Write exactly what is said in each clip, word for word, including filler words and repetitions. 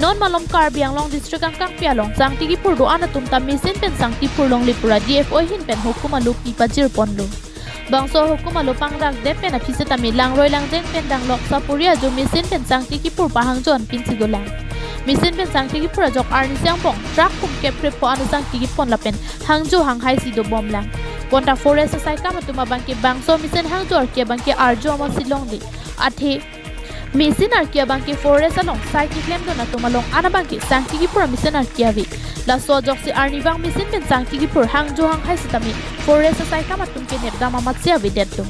Non malom Karbi Anglong district angkangpi along sangti kiphur do-an atum ta machine pen sangti phurlongle pura D F O ahin pen hukum alopi pajirponlo. Bangso hukum alo pangdakde pen aphi setame langroi langjeng pen danglok sapuri ajo machine pen sangti kiphur pahangjo anpin si dolang. Machine pen sangti kiphur ajok arnisi angbong truck kum kepre pho ano sangti kipon lapen hangjo hanghai si dobomlang. Bonta forest asaikam atum abangke bangso machine hangjo arki abangke arjo amat si longle. Athe machine arki abangke forest along sai keklemdun atum along an abangke sangti kiphur machine arki ave. Laso ajoksi arnivang machine pen sangti kiphur hangjo hanghai setame forest asaikam atum ke nepdam amat si avedetlo.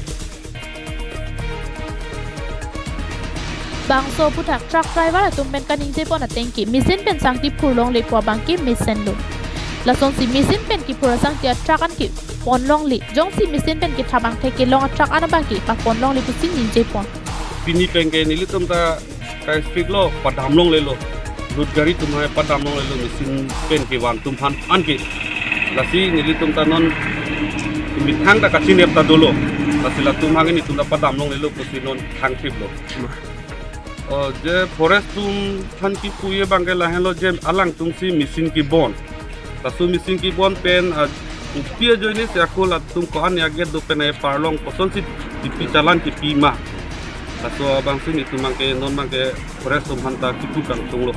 Bangso aphuthak truck driver atum pen kaningjepon atengke machine pen sangti phurlongle pu abangke mesenlo. Lasonsi machine pen kiphur asangti atruck an ke ponlongle, jongsi machine pen kethap angthek kelong atruck an abangke paponlongle pusi ningjepon. Pini penke nelitum ta kai speed lo padamlonglelo. Lut gari atum hai padamlonglelo machine pen kevan atum aphan anke. Lasi nelitum ta non methang ta kachinep ta dolo. Lasi latum hangin itum ta padamlonglelo pusi non thangthiplo. O je forest atum aphan kipu abangke lahenlo je alangtumsi machine kebon. Laso machine kebon pen, ah, kopi ajoine si ako latum ko-an ya gate do pen ai parlong kosonsi tipi challan kipi ma. Laso abangsi nelitum abangke non abangke forest atum aphan ta kipu kangtunglo.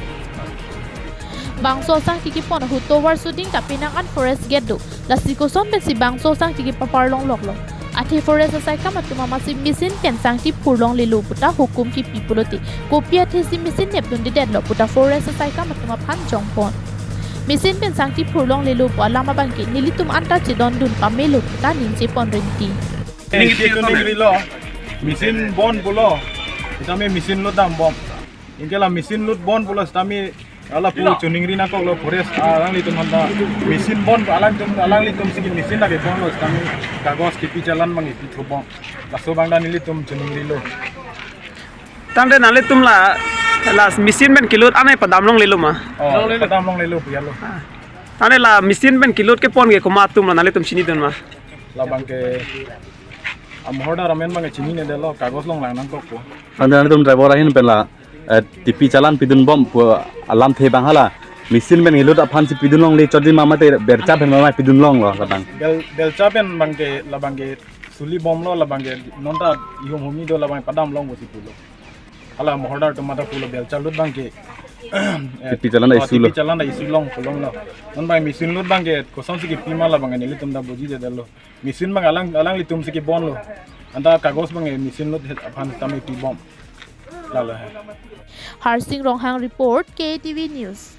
Bangso sangti kepon ahut tovar suding ta penang an forest gate do. Lasi koson pensi bangso sangti kepaparlongloklo. Athe forest asaikam atum amatsi machine pen sangti phurlonglelo puta hukum kipi pulote kopi athesi machine nepdundedetlo puta forest asaikam atum aphan jongpon. Machine pen sangti phurlonglelo pu alam abangke nelitum anta chedondun pamelo puta ningjepon rinti. Ningke tuning rilo. Machine bon pulo. Itame machine load dambom. Ingke la machine load bon pulo setame ala pu chuning ri nangkoklo forest alanglitum aphan ta machine bon alanglitum alanglitumsi ke machine lake bonlo setame kagos kipi challan abang kipi thubom. Laso abang ta nelitum chuning rilo. Tangte nanglitum la, la machine pen ke-load anai padamlonglelo ma? Oh, padamlonglelo pu alo. Tangte la machine pen ke-load kepon ke komat atum la nanglitum chinidun ma? Labangke amahorda ramen abangke chininedetlo kagos longlang nangkokpo. Tangte nanglitum driver ahin pen la, eh, tipi challan pidunbom pu alamthe abang hala. Machine pen ke-load aphansi pidunlongle chotji ma mate belcha pen ma pidunlonglo labang. Bel, belcha pen abangke labangke sulibomlo labangke nonta ihum humi do labang padamlong pusi pulo. Hala amahorda atum ta pulo belcha load abangke, eh, tipi challan ta, oh, issue lo. Tipi challan ta issue long pulonglo. Non abang machine load abangke kosonsi kipi ma labangke nelitum ta bujidetlo. Machine abang alang alanglitumsi kebonlo. Anta kagos abangke machine load aphan tame pibom. Lalo he. Harsing Ronghang report, K T V News.